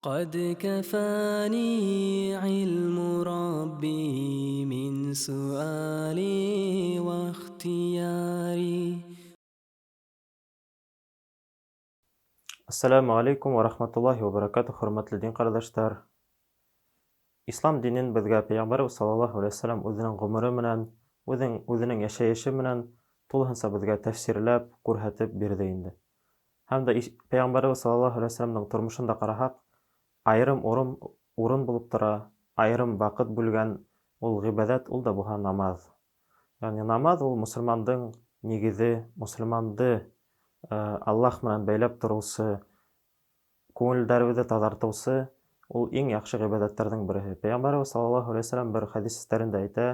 قد كفاني علم ربي من سؤالي واختياري. Ассаламу алейкум ва рахматуллахи ва баракатух, хөрмәтле дин ҡәрҙәштәр. Ислам динен беҙгә Пәйғәмбәребеҙ саллаллаһу алейһи ва сәлләм үҙенең ғүмере менән, үҙенең йәшәйеше менән тулыһынса беҙгә тәфсирләп, күрһәтеп бирҙе инде. Һәм дә Пәйғәмбәребеҙ саллаллаһу алейһи ва сәлләмдең тормошон да ҡараһаҡ, айырым урын булып тора, айырым ваҡыт бүлгән ул ғибәҙәт, ул да булһа намаҙ. Ягъни намаҙ ул мосолмандың нигеҙе, мосолманды Аллаһ менән бәйләп тороусы, күңелдәребеҙҙе таҙартыусы ул иң яҡшы ғибәҙәттәрҙең береһе. Пәйғәмбәребеҙ саллаллаһу алейһи ва сәлләм бер хәдистәрендә әйтә: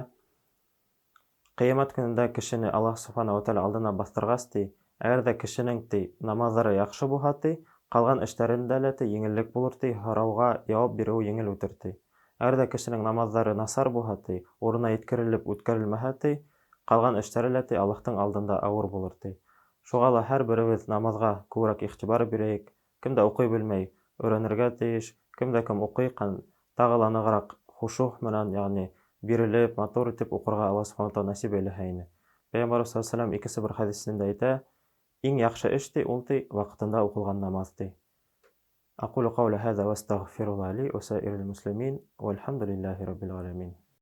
ҡиәмәт көнөндә кешене Аллаһ субхана ва тәғәлә алдына баҫтырғас, ти, әгәр ҙә кешенең, ти, намаҙҙары яҡшы булһа, ти, ҡалған эштәрендә лә, ти, еңеллек булыр, ти, һорауға яуап биреүе еңел үтер, ти. Әгәр ҙә кешенең намаҙҙары насар булһа, ти, урынына еткерелеп үткәрелмәһә, ти, ҡалған эштәре лә, ти, Аллаһтың алдында ауыр булыр, ти. Шуға ла һәр беребеҙ намаҙға күберәк иғтибар бирәйек. Кем дә уҡый белмәй, өйрәнергә тейеш. Кем дә кем уҡый икән, тағы ла нығыраҡ хушух менән, ягъни бирелеп, матур итеп уҡырға Аллаһ субхана ва таала насип әйләһә ине. Пәйғәмбәребеҙ саллаллаһу алейһи ва сәлләм икенсе бер хәдисендә әйтә: иң яҡшы эш, ти, ул, ти, ваҡытында уҡылған намаҙ, ти. Aqulu qawla hadha wa astaghfirullah li wa sa'iril muslimin walhamdulillahi rabbil alamin.